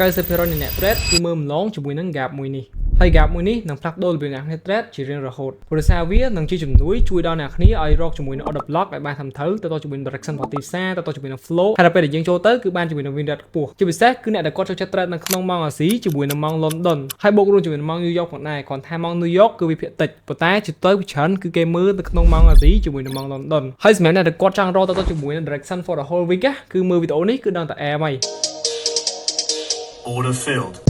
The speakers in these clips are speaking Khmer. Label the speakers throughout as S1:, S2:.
S1: 90%នៃអ្នក trade គឺមើលម្លងជាមួយនឹង gap មួយនេះហើយ gap មួយនេះនឹងផ្លាស់ប្ដូររបៀបអ្នកគ្នា trade ជារៀងរហូតព្រោះសារវានឹងជាជំនួយជួយដល់អ្នកគ្នាឲ្យរកជាមួយនឹង order block ឲ្យបានត្រឹមត្រូវទៅជាមួយនឹង direction របស់ទីផ្សារទៅជាមួយនឹង flow ហើយដល់ពេលដែលយើងចូលទៅគឺបានជាមួយនឹង win rate ខ្ពស់ជាពិសេសគឺអ្នកដែលគាត់ចូលចិត្ត trade នៅក្នុងម៉ោងអាស៊ីជាមួយនឹងម៉ោង London ហើយបូករួមជាមួយនឹងម៉ោង New York ផងដែរគ្រាន់ថាម៉ោង New York គឺវាភាគតិចប៉ុន្តែជាទៅច្រើនគឺគេមើលនៅក្នុងម៉ោងអាស៊ីជាមួយនឹងម៉ោង London ហើយសម្រាប់អ្នកដែលគាត់ចង់រកទៅជាមួយនឹង direction for the whole week ណាគឺមើលវីដេអូនេះគឺដឹងតែអែមហើយ
S2: Order filled.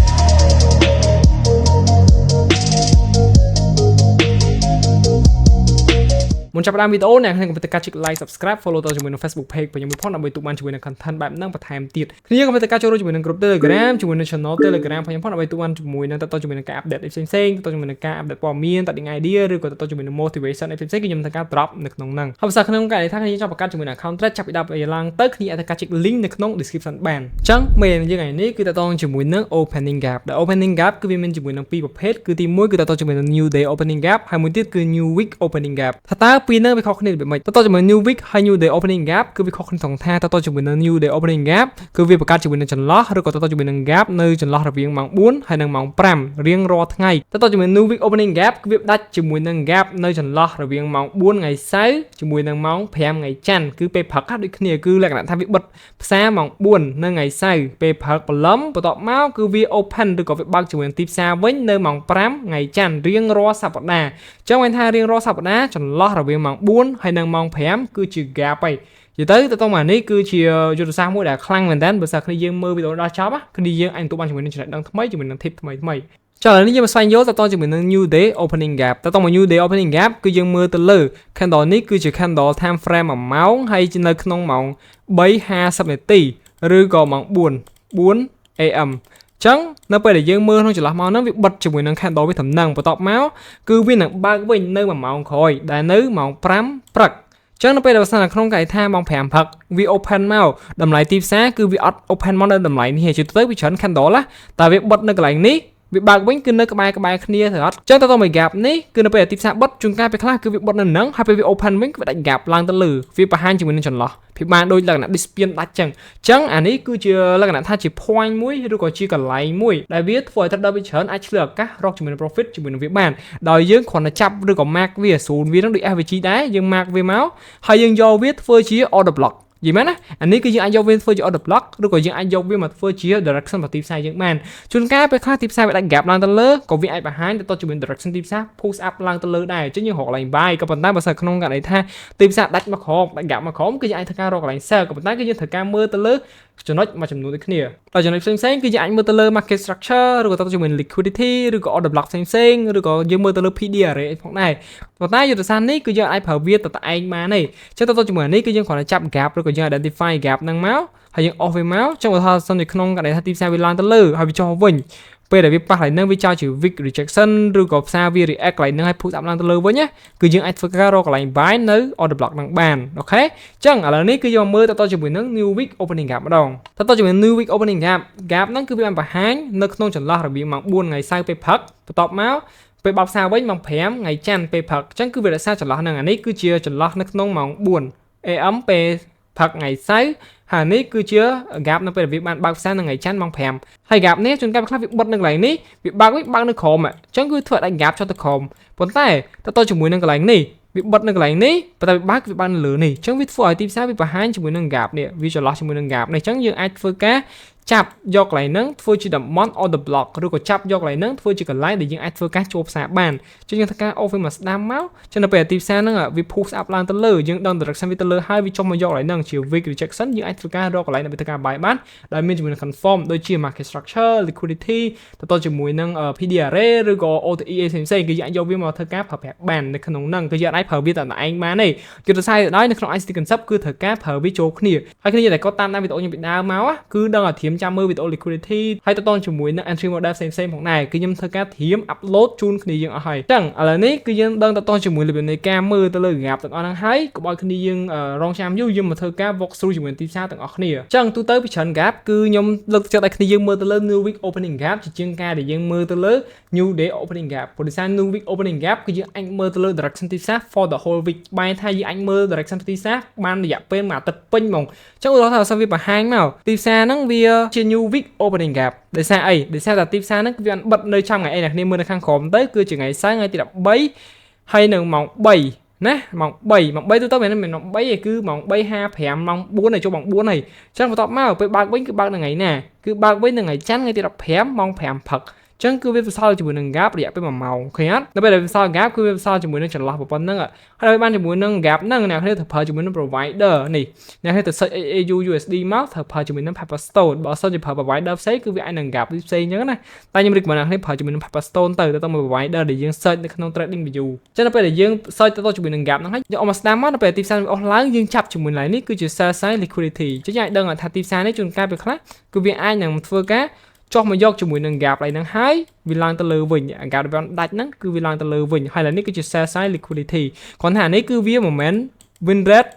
S1: មុនចាប់ផ្ដើមវីដេអូអ្នកគ្នាកុំភ្លេចការចុច like, subscribe, follow ទៅជាមួយនឹង Facebook page របស់ខ្ញុំមួយផងដើម្បីទទួលបានជាមួយនឹង content បែបហ្នឹងបន្ថែមទៀតគ្នាកុំភ្លេចការចូលរួមជាមួយនឹងក្រុម Telegram ជាមួយនឹង channel Telegram របស់ខ្ញុំផងដើម្បីទទួលបានជាមួយនឹងតទៅជាមួយនឹងការ update ផ្សេងផ្សេងៗទៅជាមួយនឹងការ update ព័ត៌មានតទៅ idea ឬក៏ទៅជាមួយនឹង motivation ផ្សេងផ្សេងៗគឺខ្ញុំធ្វើការ drop នៅក្នុងហ្នឹងហើយភាសាក្នុងករណីថាគ្នាចង់បង្កើតជាមួយនឹង account trade ចាប់ពី10ឡើងទៅគ្នាអាចធ្វើការចុច link នៅក្នុង description បានអញ្ចឹងមេរៀនយើងថ្ងៃនេះគឺតទៅជាមួយនឹង opening gap ដែល opening gap គឺវាមានជាមួយនឹងពីរប្រភេទគឺទី1គឺតទៅជាមួយនឹង new day opening gap ហើយមួយទៀតគឺ new week opening gap ថាតើពីរហ្នឹងវាខុសគ្នារបៀបម៉េចតទៅជាមួយ new week ហើយ new day opening gap គឺវាខុសគ្នាត្រង់ថាតទៅជាមួយនឹង new day opening gap គឺវាបង្កើតជាមួយនឹងចន្លោះឬក៏តទៅជាមួយនឹង gap នៅចន្លោះរវាងម៉ោង4ហើយនិងម៉ោង5រៀងរាល់ថ្ងៃតទៅជាមួយ new week opening gap គឺវាផ្ដាច់ជាមួយនឹង gap នៅចន្លោះរវាងម៉ោង4ថ្ងៃសៅរ៍ជាមួយនឹងម៉ោង5ថ្ងៃច័ន្ទគឺពេលព្រឹកណាដូចគ្នាគឺលក្ខណៈថាវាបិទផ្សារម៉ោង4នៅថ្ងៃសៅរ៍ពេលព្រឹកព្រលឹមបន្ទាប់មកគឺវា open ឬក៏វាបើកជាមួយនឹងទីផ្សារវិញនៅម៉ោង5ថ្ងៃច័ន្ទរៀងរាល់សប្តាហ៍អញ្ចឹងមានថារៀងរាល់សប្តាហ៍ចន្លោះរវាងម៉ោង4ហើយនិងម៉ោង5គឺជា gap ហើយនិយាយទៅទៅមកនេះគឺជាយុទ្ធសាស្ត្រមួយដែលខ្លាំងមែនតើបើសិនគ្នាយើងមើលវីដេអូដល់ចប់គ្នាយើងអាចទទួលបានជាមួយនឹងចំណេះដឹងថ្មីជាមួយនឹង tip ថ្មីថ្មីចុះឥឡូវនេះយើងមកស្វែងយល់តទៅជាមួយនឹង new day opening gap តទៅមក new day opening gap គឺយើងមើលទៅលើ candle នេះគឺជា candle time frame 1ម៉ោងហើយនៅក្នុងម៉ោង3:50នាទីឬក៏ម៉ោង4 4 AM ចឹងនៅពេលដែលយើងមើលក្នុងចន្លោះម៉ោងហ្នឹងវាបិទជាមួយនឹង candle វាត្រឹមហ្នឹងបន្ទាប់មកគឺវានឹងបើកវិញនៅ1ម៉ោងក្រោយដែលនៅម៉ោង5ព្រឹកចឹងនៅពេលដែលបើសិននៅក្នុងកៅថាម៉ោង5ព្រឹកវា open មកតម្លៃទីផ្សារគឺវាអត់ open មកនៅតម្លៃនេះទេជាទូទៅវាច្រើន candle ណាតែវាបិទនៅកន្លែងនេះវាបើកវិញគឺនៅក្បែរក្បែរគ្នាទៅអត់ចឹងទៅទៅមួយ gap នេះគឺនៅពេលដែលទីផ្សារបិទជួនកាលពេលខ្លះគឺវាបិទនៅនឹងហើយពេលវា open វិញគឺវាដាច់ gap ឡើងទៅលើវាបង្ហាញជាមួយនឹងចន្លោះវាបានដូចលក្ខណៈ dispute ដាច់ចឹងចឹងអានេះគឺជាលក្ខណៈថាជា point មួយឬក៏ជាកន្លែងមួយដែលវាធ្វើឲ្យ trader វាច្រើនអាចឆ្លៀតឱកាសរកជាមួយនឹង profit ជាមួយនឹងវាបានដោយយើងគ្រាន់តែចាប់ឬក៏ mark វា zone វានឹងដូច FVG ដែរយើង mark វាមកហើយយើងយកវាធ្វើជា order block យល់មែនណាអានេះគឺយើងអាចយកវាធ្វើជា order block ឬក៏យើងអាចយកវាមកធ្វើជា direction របស់ទីផ្សារយើងបានជួនកាលពេលខ្លះទីផ្សារវាដាច់ gap ឡើងទៅលើក៏វាអាចបង្ហាញទៅជាមួយ direction ទីផ្សារ push up ឡើងទៅលើដែរអញ្ចឹងយើងរកកន្លែង buy ក៏ប៉ុន្តែបើសិនក្នុងករណីថាទីផ្សារដាច់មកក្រោមដាច់ gap មកក្រោមគឺយើងអាចធ្វើការរកកន្លែង sell ក៏ប៉ុន្តែគឺយើងត្រូវការមើលទៅលើចំណុចមួយចំនួនដូចគ្នាដល់ចំណុចផ្សេងៗគឺយើងអាចមើលទៅលើ market structure ឬក៏ទៅជាមួយ liquidity ឬក៏ order block ផ្សេងៗឬក៏យើងមើលទៅលើ PD array ផងដែរប៉ុន្តែយុទ្ធសាស្ត្រនេះគឺយើងអាចប្រើវាទៅតែឯងបានទេចឹងទៅជាមួយនេះគឺយើងគ្រាន់តែចាប់ gap ឬក៏យើង identify gap ហ្នឹងមកហើយយើង off វាមកចឹងឧទាហរណ៍សិនជាក្នុងករណីថាទីផ្សារវាឡើងទៅលើហើយវាចុះវិញពេលដែលវាប៉ះកន្លែងហ្នឹងវាចោលជា wick rejection ឬក៏ផ្សារវា react កន្លែងហ្នឹងឲ្យ push up ឡើងទៅលើវិញណាគឺយើងអាចធ្វើការរកកន្លែង buy នៅ order block ហ្នឹងបាន okay ចឹងឥឡូវនេះគឺយើងមកមើលតទៅជាមួយនឹង new week opening gap ម្ដងតទៅជាមួយ new week opening gap gap ហ្នឹងគឺវាបានបង្ហាញនៅក្នុងចន្លោះរវាងម៉ោង4ថ្ងៃសៅរ៍ពេលព្រឹកបន្ទាប់មកពេលបោកផ្សារវិញម៉ោង5ថ្ងៃច័ន្ទពេលព្រឹកអញ្ចឹងគឺវារក្សាចន្លោះហ្នឹងអានេះគឺជាចន្លោះនៅក្នុងម៉ោង4 AM ពេលព្រឹកថ្ងៃសៅរ៍ហើយនេះគឺជា gap នៅពេលដែលវាបានបើកផ្សារនៅថ្ងៃច័ន្ទម៉ោង5ហើយ gap នេះជួនកាលខ្លះវាបិទនៅកន្លែងនេះវាបើកវិញបើកនៅក្រោមអញ្ចឹងគឺធ្វើឲ្យដាច់ gap ចុះទៅក្រោមប៉ុន្តែតទៅជាមួយនឹងកន្លែងនេះវាបិទនៅកន្លែងនេះប៉ុន្តែវាបើកវាបើកនៅលើនេះអញ្ចឹងវាធ្វើឲ្យទីផ្សារវាបង្ហាញជាមួយនឹង gap នេះវាចន្លោះជាមួយនឹង gap នេះអញ្ចឹងយើងអាចធ្វើការចាប់យកកន្លែងហ្នឹងធ្វើជាតំបន់ order block ឬក៏ចាប់យកកន្លែងហ្នឹងធ្វើជាកន្លែងដែលយើងអាចធ្វើការចូលផ្សារបានចឹងយើងធ្វើការ off វាមកស្ដាំមកចឹងនៅពេលទីផ្សារហ្នឹងវា push up ឡើងទៅលើយើងដឹង direction វាទៅលើហើយវាចុះមកយកកន្លែងហ្នឹងជា wick rejection យើងអាចធ្វើការរកកន្លែងដើម្បីធ្វើការ buy បានដែលមានជាមួយនឹង confirm ដូចជា market structure, liquidity ទៅទៅជាមួយនឹង PD array ឬក៏ OTE ផ្សេងៗគឺយើងអាចយកវាមកធ្វើការប្រើប្រាស់បាននៅក្នុងហ្នឹងគឺយើងអាចប្រើវាតែឯងបានទេយុទ្ធសាស្ត្រទៅដល់នៅក្នុង ICT concept គឺត្រូវការប្រើវាចូលគ្នាហើយគ្នាតែគាត់តាមដានវីដេអូខ្ញុំពីដើមមកគឺដឹងតែត្រៀមចាំមើលវីដេអូ liquidity ហើយទៅតជាមួយនឹង entry model ផ្សេងៗផងដែរគឺខ្ញុំធ្វើការត្រៀម upload ជូនគ្នាយើងអស់ហើយចឹងឥឡូវនេះគឺយើងដឹងតតជាមួយរបៀបនៃការមើលទៅលើ gap ទាំងអស់ហ្នឹងហើយកុំឲ្យគ្នាយើងរងចាំយូរយើងមកធ្វើការ walk through ជាមួយទីផ្សារទាំងអស់គ្នាចឹងទូទៅពីច្រើន gap គឺខ្ញុំលើកទឹកចិត្តឲ្យគ្នាយើងមើលទៅលើ new week opening gap ជាជាងការដែលយើងមើលទៅលើ new day opening gap ព្រោះដោយសារ new week opening gap គឺយើងអាចមើលទៅលើ direction ទីផ្សារ for the whole week បែរថាយើងអាចមើល direction ទីផ្សារបានរយៈពេលមួយអាទិត្យពេញហ្មងចឹងឧទាហរណ៍ថាបើសិនវាបង្ហាញមកទីផ្សារហ្នឹងវា ជា new week opening gap ដោយសារអីដោយសារតែទីផ្សារហ្នឹងគឺវាបានបិទនៅចំថ្ងៃអីអ្នកគ្នាមើលនៅខាងក្រោមទៅគឺជាថ្ងៃសៅរ៍ថ្ងៃទី13ហើយនៅម៉ោង3ណាម៉ោង3ម៉ោង3ទៅទៅមិនមែនម៉ោង3ទេគឺម៉ោង3:55ម៉ោង4ហើយចូលម៉ោង4ហើយអញ្ចឹងបន្ទាប់មកពេលបើកវិញគឺបើកនៅថ្ងៃណាគឺបើកវិញនៅថ្ងៃច័ន្ទថ្ងៃទី15ម៉ោង5ព្រឹកចឹងគឺវាបន្សល់ជាមួយនឹង gap រយៈពេល1ម៉ោងឃើញអត់ដល់ពេលដែលបន្សល់ gap គឺវាបន្សល់ជាមួយនឹងចន្លោះប៉ុណ្្នឹងហើយដល់បានជាមួយនឹង gap ហ្នឹងអ្នកគ្នាត្រូវប្រើជាមួយនឹង provider នេះអ្នកគ្នាទៅ search AU USD មកត្រូវប្រើជាមួយនឹង Pepperstone បើសិនជាប្រើ provider ផ្សេងគឺវាអាចនឹង gap ផ្សេងអញ្ចឹងណាតែខ្ញុំ recommend អ្នកគ្នាប្រើជាមួយនឹង Pepperstone ទៅទៅមក provider ដែលយើង search នៅក្នុង trading view ចឹងដល់ពេលដែលយើង search ទៅជាមួយនឹង gap ហ្នឹងហើយយកអស់មកស្ដាំមកដល់ពេលទីផ្សារវាអស់ឡើងយើងចាប់ជាមួយឡើងនេះគឺជា sell side liquidity ចឹងយើងអាចដឹងថាទីផ្សារនេះជួនកាលពេលខ្លះគឺវាអាចនឹងធ្វើការចុះមកយកជាមួយនឹង gap ឡើងហ្នឹងហើយវាឡើងទៅលើវិញ gap ដែលដាច់ហ្នឹងគឺវាឡើងទៅលើវិញហើយឡើយនេះគឺជា sell side liquidity គ្រាន់តែអានេះគឺវាមិនមែន win rate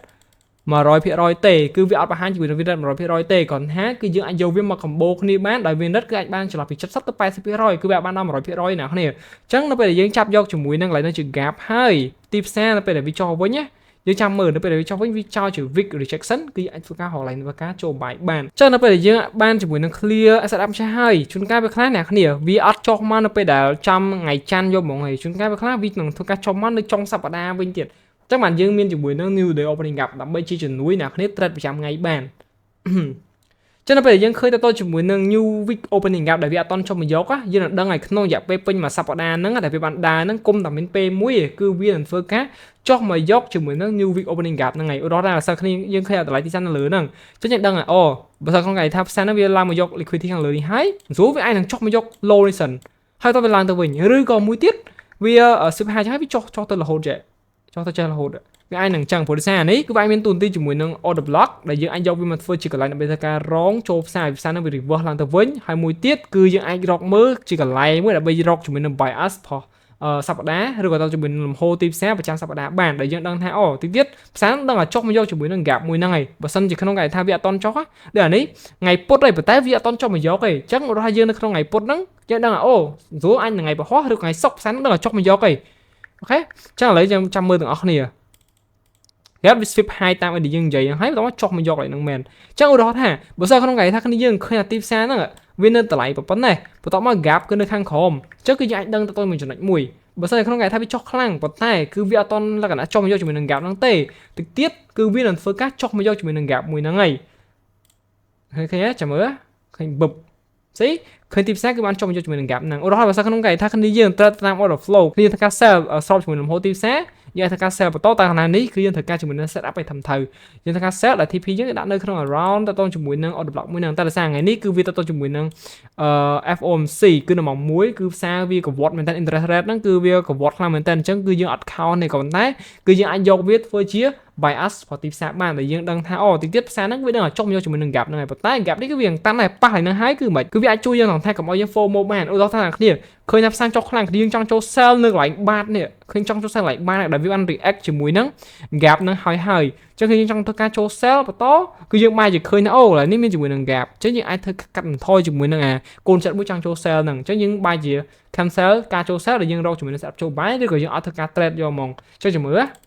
S1: 100%ទេគឺវាអត់បង្ហាញជាមួយនឹង win rate 100%ទេគ្រាន់ថាគឺយើងអាចយកវាមក combo គ្នាបានដោយ win rate គឺអាចបានចន្លោះពី70ទៅ80%គឺវាអាចបានដល់100%ណាគ្នាអញ្ចឹងនៅពេលដែលយើងចាប់យកជាមួយនឹងកន្លែងនេះជា gap ហើយទីផ្សារនៅពេលដែលវាចុះវិញណាយើងចាំមើលនៅពេលដែលវាចុះវិញវាចោលជា wick rejection គឺអាចធ្វើការរកឡើងធ្វើការចូល buy បានអញ្ចឹងនៅពេលដែលយើងបានជាមួយនឹង clear setup ចេះហើយជួនកាលវាខ្លះអ្នកគ្នាវាអត់ចុះមកនៅពេលដែលចំថ្ងៃច័ន្ទយកហ្មងហើយជួនកាលវាខ្លះវានឹងធ្វើការចុះមកនៅចុងសប្តាហ៍វិញទៀតចឹងបានយើងមានជាមួយនឹង new day opening gap ដើម្បីជាជំនួយអ្នកគ្នា trade ប្រចាំថ្ងៃបានចឹងដល់ពេលយើងឃើញទៅជាមួយនឹង new week opening gap ដែលវាអត់តន់ចុះមកយកយើងនឹងដឹងឲ្យក្នុងរយៈពេលពេញមួយសប្តាហ៍ហ្នឹងដែលវាបានដើរហ្នឹងគុំតែមានពេលមួយគឺវានឹងធ្វើការចុះមកយកជាមួយនឹង new week opening gap ហ្នឹងហើយឧទាហរណ៍ថាបើសិនគ្នាយើងឃើញតម្លៃទីផ្សារនៅលើហ្នឹងចឹងយើងដឹងថាអូបើសិនក្នុងថ្ងៃថាផ្សារហ្នឹងវាឡើងមកយក liquidity ខាងលើនេះហើយស្រួលវាអាចនឹងចុះមកយក low នេះសិនហើយតើវាឡើងទៅវិញឬក៏មួយទៀតវា sweep high ចឹងហើយវាចុះចុះទៅរហូតចេះចុះទៅចេះរហូតវាអាចនឹងចឹងព្រោះដោយសារនេះគឺវាអាចមានទូនទីជាមួយនឹង order block ដែលយើងអាចយកវាមកធ្វើជាកន្លែងដើម្បីធ្វើការរងចូលផ្សារផ្សារនឹងវា reverse ឡើងទៅវិញហើយមួយទៀតគឺយើងអាចរកមើលជាកន្លែងមួយដើម្បីរកជាមួយនឹង bias ផុសសប្តាហ៍ឬក៏ទៅជាមួយនឹងលំហូរទីផ្សារប្រចាំសប្តាហ៍បានដែលយើងដឹងថាអូទីទៀតផ្សារនឹងដឹងថាចុះមកយកជាមួយនឹង gap មួយហ្នឹងហើយបើសិនជាក្នុងគេថាវាអត់តន់ចុះដូចអានេះថ្ងៃពុធហើយប៉ុន្តែវាអត់តន់ចុះមកយកទេអញ្ចឹងឧទាហរណ៍យើងនៅក្នុងថ្ងៃពុធហ្នឹងយើងដឹងថាអូស្រួលអញថ្ងៃពហុឬថ្ងៃសុក្រផ្សារនឹងដឹងថាចុះមកយកទេOK ចឹងឥឡូវយើងចាំមើលទាំងអស់គ្នាគេវា sweep high តាមអីដែលយើងនិយាយហ្នឹងហើយបន្តមកចុះមកយកឡើយហ្នឹងមែនអញ្ចឹងឧទាហរណ៍ថាបើសិនក្នុងថ្ងៃថាគ្នាយើងឃើញអាទីផ្សារហ្នឹងវានៅតម្លៃប៉ុណ្ណេះបន្ទាប់មក gap គឺនៅខាងក្រោមអញ្ចឹងគឺយើងអាចដឹងទៅមួយចំណុចមួយបើសិនក្នុងថ្ងៃថាវាចុះខ្លាំងប៉ុន្តែគឺវាអត់តន់លក្ខណៈចុះមកយកជាមួយនឹង gap ហ្នឹងទេតិចទៀតគឺវានឹងធ្វើការចុះមកយកជាមួយនឹង gap មួយហ្នឹងហើយឃើញឃើញចាំមើលឃើញបឹបស្អីឃើញទីផ្សារគឺបានចុះមកយកជាមួយនឹង gap ហ្នឹងឧទាហរណ៍បើសិនក្នុងថ្ងៃថាគ្នាយើងត្រូវតាម order flow គ្នាធ្វើការ sell ស្របជាមួយនឹងលំហូរទីផ្សារយើងធ្វើការ sell បន្តតែខណៈនេះគឺយើងត្រូវការជាមួយនឹង set up ឲ្យត្រឹមត្រូវយើងធ្វើការ sell ដែល TP យើងដាក់នៅក្នុង around តទៅជាមួយនឹង order block មួយហ្នឹងតែដោយសារថ្ងៃនេះគឺវាតទៅជាមួយនឹងអឺ FOMC គឺនៅម៉ោង1គឺផ្សារវាកវត្តមែនតើ interest rate ហ្នឹងគឺវាកវត្តខ្លាំងមែនតើអញ្ចឹងគឺយើងអត់ count ទេក៏ប៉ុន្តែគឺយើងអាចយកវាធ្វើជា bias ប្រទីផ្សារបានដែលយើងដឹងថាអូតិចទៀតផ្សារហ្នឹងវាដឹងឲ្យចុះមកយកជាមួយនឹង gap ហ្នឹងហើយប៉ុន្តែ gap នេះគឺវាតាន់តែប៉ះហើយហ្នឹងហើយគឺមិនគឺវាអាចជួយយើងក្នុងថាកុំឲ្យយើង FOMO បានឧទាហរណ៍ថាគ្នាឃើញថាផ្សារចុះខ្លាំងគ្នាយើងចង់ចូល sell នៅកន្លែងបាតនេះឃើញចង់ចូល sell កន្លែងបាតដែលវាបាន react ជាមួយនឹង gap ហ្នឹងហើយហើយអញ្ចឹងគឺយើងចង់ធ្វើការចូល sell បន្តគឺយើងបែរជាឃើញថាអូកន្លែងនេះមានជាមួយនឹង gap អញ្ចឹងយើងអាចធ្វើកាត់បន្ថយជាមួយនឹងអាកូនចិត្តមួយចង់ចូល sell ហ្នឹងអញ្ចឹងយើងបែរជា cancel ការចូល sell ដែលយើងរកជាមួយនឹង setup ចូល buy ឬក៏យើងអត់ធ្វើការ trade យកហ្មងចុះជំរ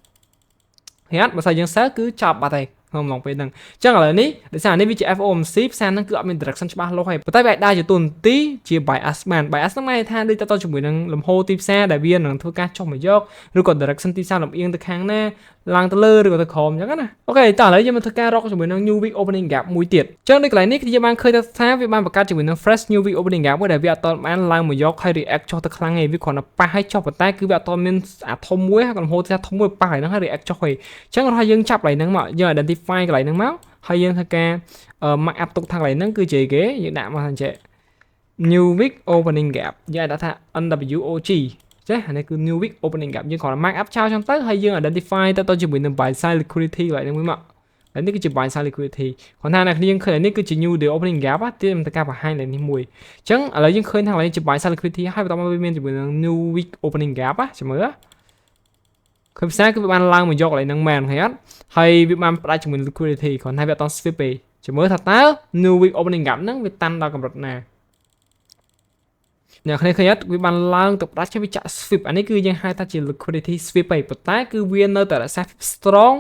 S1: ឿហេតុបើសិនយើង sell គឺចប់បាត់ហើយក្នុងអំឡុងពេលហ្នឹងអញ្ចឹងឥឡូវនេះដោយសារនេះវាជា FOMC ផ្សារហ្នឹងគឺអត់មាន direction ច្បាស់លាស់ហើយប៉ុន្តែវាអាចដើរជាទូនទីជា bias បាន bias ហ្នឹងមានន័យថាដូចតទៅជាមួយនឹងលំហូរទីផ្សារដែលវានឹងធ្វើការចុះមកយកឬក៏ direction ទីផ្សារលំអៀងទៅខាងណាឡើងទៅលើឬក៏ទៅក្រោមអញ្ចឹងណាOK តោះឥឡូវយើងមកធ្វើការរកជាមួយនឹង new week opening gap មួយទៀតអញ្ចឹងនៅកន្លែងនេះគឺយើងបានឃើញថាវាបានបង្កើតជាមួយនឹង fresh new week opening gap មួយដែលវាអត់ទាន់បានឡើងមកយកហើយ react ចុះទៅខ្លាំងទេវាគ្រាន់តែប៉ះហើយចុះប៉ុន្តែគឺវាអត់ទាន់មានអាធំមួយលំហូរទីផ្សារធំមួយប៉ះហើយហ្នឹងហើយ react ចុះទេអញ្ចឹងថាយើងចាប់កន្លែងហ្នឹងមកយើង identify កន្លែងហ្នឹងមកហើយយើងធ្វើការ mark up ទុកថាកន្លែងហ្នឹងគឺជាគេយើងដាក់មកថាចេះ new week opening gap យើងអាចដាក់ថា NWOG ចេះអានេះគឺ new week opening gap យើងគ្រាន់តែ mark up ចោលចឹងទៅហើយយើង identify ទៅទៅជាមួយនឹង buy side liquidity កន្លែងហ្នឹងមួយមកហើយនេះគឺជា buy side liquidity គ្រាន់ថាអ្នកគ្នាយើងឃើញនេះគឺជា new day opening gap ទៀតមិនទៅការបង្ហាញកន្លែងនេះមួយអញ្ចឹងឥឡូវយើងឃើញថាកន្លែងជា buy side liquidity ហើយបន្តមកវាមានជាមួយនឹង new week opening gap ណាចាំមើលឃើញផ្សារគឺវាបានឡើងមកយកកន្លែងហ្នឹងមែនឃើញអត់ហើយវាបានផ្ដាច់ជាមួយ liquidity គ្រាន់តែវាអត់ត sweep ទេចាំមើលថាតើ new week opening gap ហ្នឹងវាតាន់ដល់កម្រិតណាអ្នកគ្នាឃើញអត់វាបានឡើងទៅផ្ដាច់វាចាក់ sweep អានេះគឺយើងហៅថាជា liquidity sweep ហើយប៉ុន្តែគឺវានៅតែរក្សា strong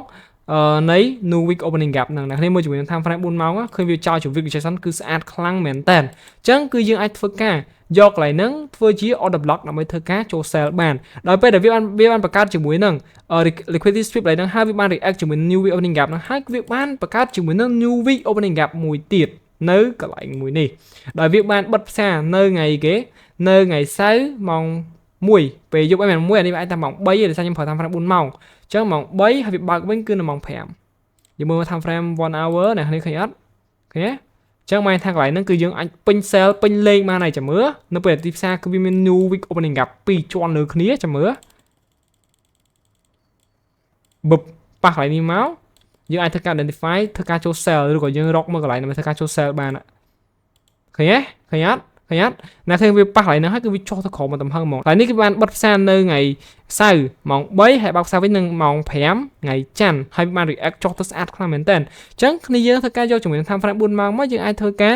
S1: នៃ new week opening gap ហ្នឹងអ្នកគ្នាមើលជាមួយនឹង time frame 4ម៉ោងឃើញវាចោលជា wick rejection គឺស្អាតខ្លាំងមែនតើអញ្ចឹងគឺយើងអាចធ្វើការយកកន្លែងហ្នឹងធ្វើជា order block ដើម្បីធ្វើការចូល sell បានដោយពេលដែលវាបានបង្កើតជាមួយនឹង liquidity sweep កន្លែងហ្នឹងហើយវាបាន react ជាមួយ new week opening gap ហ្នឹងហើយវាបានបង្កើតជាមួយនឹង new week opening gap មួយទៀតនៅកន្លែងមួយនេះដោយវាបានបិទផ្សារនៅថ្ងៃគេនៅថ្ងៃសៅរ៍ម៉ោង1ពេលយប់អីមែន1អានេះអាចថាម៉ោង3ទេដោយសារខ្ញុំប្រើ time frame 4ម៉ោងអញ្ចឹងម៉ោង3ហើយវាបើកវិញគឺនៅម៉ោង5យើងមើល time frame 1 hour អ្នកនេះឃើញអត់ឃើញទេចឹងមកថាកន្លែងហ្នឹងគឺយើងអាចពេញ sell ពេញលេងបានហើយចាំមើលនៅពេលទីផ្សារគឺវាមាន new week opening gap ពីរជាន់លើគ្នាចាំមើលបឹបប៉ះកន្លែងនេះមកយើងអាចធ្វើការ identify ធ្វើការចូល sell ឬក៏យើងរកមើលកន្លែងដើម្បីធ្វើការចូល sell បានឃើញទេឃើញអត់ឃើញអត់ណាឃើញវាប៉ះកន្លែងហ្នឹងហើយគឺវាចុះទៅក្រោមមកទំហឹងហ្មងកន្លែងនេះគឺបានបិទផ្សារនៅថ្ងៃសៅរ៍ម៉ោង3ហើយបើកផ្សារវិញនឹងម៉ោង5ថ្ងៃច័ន្ទហើយបាន react ចុះទៅស្អាតខ្លាំងមែនតើអញ្ចឹងគ្នាយើងធ្វើការយកជាមួយនឹង time frame 4ម៉ោងមកយើងអាចធ្វើការ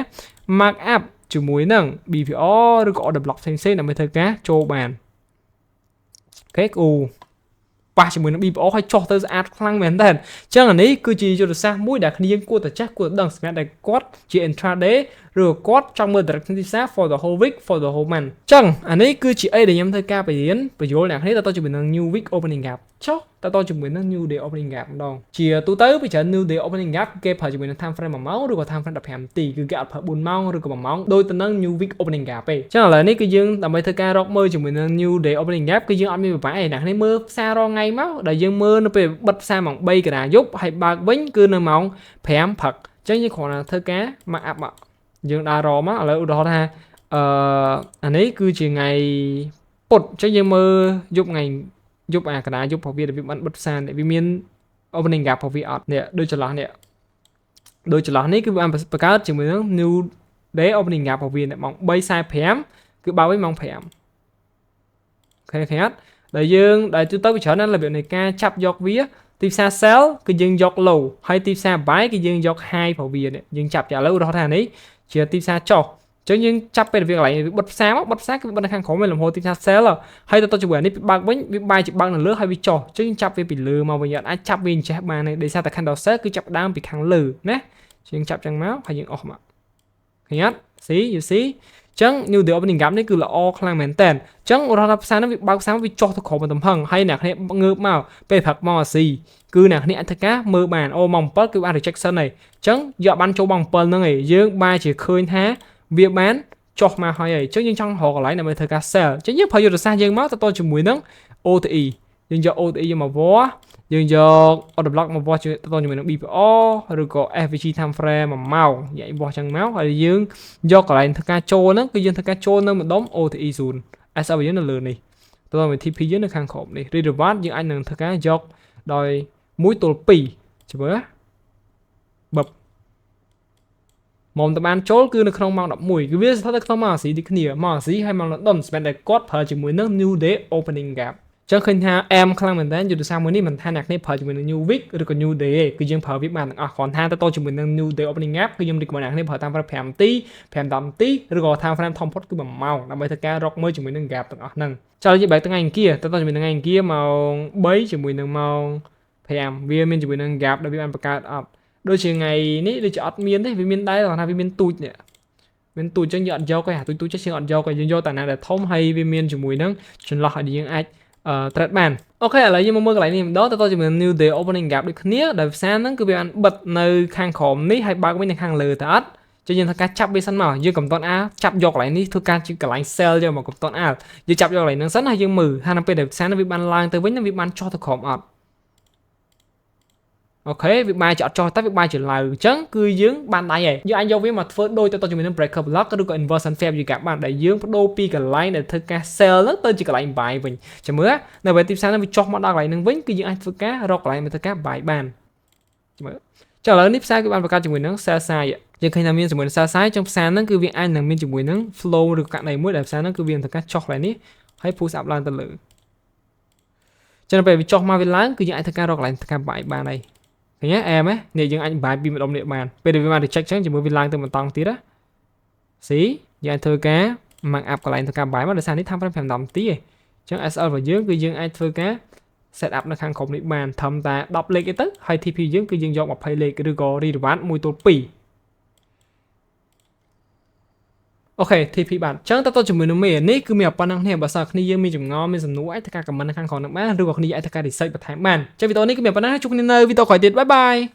S1: mark up ជាមួយនឹង BPR ឬក៏ order block ផ្សេងៗដើម្បីធ្វើការចូលបាន OK គូប៉ះជាមួយនឹង BPR ហើយចុះទៅស្អាតខ្លាំងមែនតើអញ្ចឹងអានេះគឺជាយុទ្ធសាស្ត្រមួយដែលគ្នាយើងគួរតែចេះគួរតែដឹងសម្រាប់តែគាត់ជា intraday ឬគាត់ចង់មើល direction ទីផ្សារ for the whole week, for the whole month។ អញ្ចឹងអានេះគឺជាអីដែលខ្ញុំធ្វើការបរៀនបញ្យល់អ្នកគ្នាទៅជាមួយនឹង new week opening gap ចុះតទៅជាមួយនឹង new day opening gap ម្ដងជាទូទៅពីច្រើន new day opening gap គេប្រើជាមួយនឹង time frame 1ម៉ោងឬក៏ time frame 15នាទីគឺគេអត់ប្រើ4ម៉ោងឬក៏1ម៉ោងដូចទៅនឹង new week opening gap ទេអញ្ចឹងឥឡូវនេះគឺយើងដើម្បីធ្វើការរកមើលជាមួយនឹង new day opening gap គឺយើងអត់មានពិបាកទេអ្នកគ្នាមើលផ្សាររងថ្ងៃមកដែលយើងមើលនៅពេលបិទផ្សារម៉ោង3កណ្ដាលយប់ហើយបើកវិញគឺនៅម៉ោង5ព្រឹកអញ្ចឹងយើងគ្រាន់តែធ្វើការ mark up មកយើងដើររមកឥឡូវឧទាហរណ៍ថាអានេះគឺជាថ្ងៃពុធអញ្ចឹងយើងមើលយប់ថ្ងៃយប់អាកណ្ដាលយប់របស់វាដែលវាបានបិទផ្សារនេះវាមាន opening gap របស់វាអត់នេះដូចចន្លោះនេះដូចចន្លោះនេះគឺបានបង្កើតជាមួយនឹង new day opening gap របស់វានៅម៉ោង3:45គឺបើកវិញម៉ោង5ឃើញឃើញអត់ដែលយើងដែលទូទៅវាច្រើនណាស់របៀបនៃការចាប់យកវាទីផ្សារ sell គឺយើងយក low ហើយទីផ្សារ buy គឺយើងយក high របស់វានេះយើងចាប់ចាឥឡូវឧទាហរណ៍ថានេះជាទីផ្សារចុះអញ្ចឹងយើងចាប់ពេលវាកន្លែងវាបិទផ្សារមកបិទផ្សារគឺវាបិទនៅខាងក្រោមឯលំហូរទីផ្សារ sell ហើយទៅជាមួយនេះបើកវិញវាបែរជាបើកនៅលើហើយវាចុះអញ្ចឹងយើងចាប់វាពីលើមកវិញអត់អាចចាប់វាអញ្ចេះបានទេដោយសារតែ candle sell គឺចាប់ដើមពីខាងលើណាយើងចាប់ចឹងមកហើយយើងអស់មកឃើញអត់ see, you see? ចឹង new day opening gap នេះគឺល្អខ្លាំងមែនតើអញ្ចឹងឧទាហរណ៍ថាផ្សារនេះវាបើកផ្សារវាចុះទៅក្រោមទំហឹងហើយអ្នកគ្នាងើបមកពេលព្រឹកមកអាស៊ីគឺអ្នកគ្នាអាចធ្វើការមើលបានអូម៉ោង7គឺបាន rejection ហើយអញ្ចឹងយកបានចូលម៉ោង7ហ្នឹងឯងយើងបែរជាឃើញថាវាបានចុះមកហើយហើយអញ្ចឹងយើងចង់រកកន្លែងដើម្បីធ្វើការ sell អញ្ចឹងយើងប្រើយុទ្ធសាស្ត្រយើងមកទៅតជាមួយនឹង OTE យើងយក OTE យកមកវាស់យើងយក order block មកវាស់ទៅជាមួយនឹង BPR ឬក៏ FVG time frame 1ម៉ោងយាយវាស់ចឹងមកហើយយើងយកកន្លែងធ្វើការចូលហ្នឹងគឺយើងធ្វើការចូលនៅម្ដុំ OTE zone SL យើងនៅលើនេះទៅដល់ TP យើងនៅខាងក្រោមនេះ reward យើងអាចនឹងធ្វើការយកដោយ1ទល់2ចាំមើលបឹប មុំតបានចូលគឺនៅក្នុងម៉ោង11គឺវាស្ថិតនៅក្នុងម៉ោងអាស៊ីដូចគ្នាម៉ោងអាស៊ីហើយម៉ោងលន់ដុនស្មែនតែគាត់ប្រើជាមួយនឹង New Day Opening Gap ចឹងឃើញថាអែមខ្លាំងមែនតើយុទ្ធសាស្ត្រមួយនេះមិនថាអ្នកគ្នាប្រើជាមួយនឹង New Week ឬក៏ New Day ទេគឺយើងប្រើវាបានទាំងអស់គ្រាន់ថាទៅតជាមួយនឹង New Day Opening Gap គឺខ្ញុំ recommend អ្នកគ្នាប្រើតាម5នាទី5 10នាទីឬក៏ time frame ធំផុតគឺ1ម៉ោងដើម្បីធ្វើការរកមើលជាមួយនឹង gap ទាំងអស់ហ្នឹងចោលនិយាយបែបថ្ងៃអង្គារទៅតជាមួយនឹងថ្ងៃអង្គារម៉ោង3ជាមួយនឹងម៉ោង5វាមានជាមួយនឹង gap ដែលវាបានបង្កើតអត់ដូចជាថ្ងៃនេះដូចជាអត់មានទេវាមានដែរគាត់ថាវាមានទូចនេះមានទូចចឹងយើងអត់យកទេអាទូចទូចចេះយើងអត់យកទេយើងយកតែណាដែលធំហើយវាមានជាមួយនឹងចន្លោះឲ្យយើងអាចអឺ trade បាន។ OK ឥឡូវយើងមកមើលកន្លែងនេះម្ដងទៅតជាមួយ new day opening gap ដូចគ្នាដែលផ្សារហ្នឹងគឺវាបានបិទនៅខាងក្រោមនេះហើយបើកវិញនៅខាងលើតើអត់ចឹងយើងធ្វើការចាប់វាសិនមកយើងកំតន់អាចាប់យកកន្លែងនេះធ្វើការជាកន្លែង sell យកមកកំតន់អាយើងចាប់យកកន្លែងហ្នឹងសិនហើយយើងមើលថានៅពេលដែលផ្សារហ្នឹងវាបានឡើងទៅវិញវាបានចុះទៅក្រោមអត់OK វាបែរជាអត់ចុះតែវាបែរជាឡើងអញ្ចឹងគឺយើងបានដៃហើយយើងអាចយកវាមកធ្វើដូចទៅជាមួយនឹង breaker block ឬក៏ inversion fair value gap បានដែលយើងបដូរពីកន្លែងដែលធ្វើការ sell ហ្នឹងទៅជាកន្លែង buy វិញចាំមើលនៅពេលទីផ្សារហ្នឹងវាចុះមកដល់កន្លែងហ្នឹងវិញគឺយើងអាចធ្វើការរកកន្លែងមកធ្វើការ buy បានចាំមើលចុះឥឡូវនេះផ្សារគឺបានបង្កើតជាមួយនឹង sell side យើងឃើញថាមានជាមួយនឹង sell side ចឹងផ្សារហ្នឹងគឺវាអាចនឹងមានជាមួយនឹង flow ឬករណីមួយដែលផ្សារហ្នឹងគឺវានឹងធ្វើការចុះកន្លែងនេះហើយ push up ឡើងទៅលើចឹងពេលវាចុះមកវាឡើងគឺយើងអាចធ្វើការរកកន្លែងធ្វើការ buy បានហើយឃើញទេអែមហ៎នេះយើងអាច buy ពីម្ដុំនេះបានពេលដែលវាបាន reject ចឹងជាមួយវាឡើងទៅបន្តទៀតណា see យើងអាចធ្វើការ mark up កន្លែងធ្វើការ buy មកដោយសារនេះ time frame 5 10នាទីឯងចឹង SL របស់យើងគឺយើងអាចធ្វើការ set up នៅខាងក្រោមនេះបានត្រឹមតែ10លេខទេទៅហើយ TP យើងគឺយើងយក20លេខឬក៏ reward 1ទល់2OK TP បាទអញ្ចឹងតើតើជាមួយនឹងមេនេះគឺមានប៉ុណ្ណឹងគ្នាបើសិនគ្នាយើងមានចម្ងល់មានសំណួរអាចធ្វើការ comment នៅខាងក្រោមនឹងបានឬក៏គ្នាអាចធ្វើការ research បន្ថែមបានអញ្ចឹងវីដេអូនេះគឺមានប៉ុណ្ណឹងជួបគ្នានៅវីដេអូក្រោយទៀត bye bye.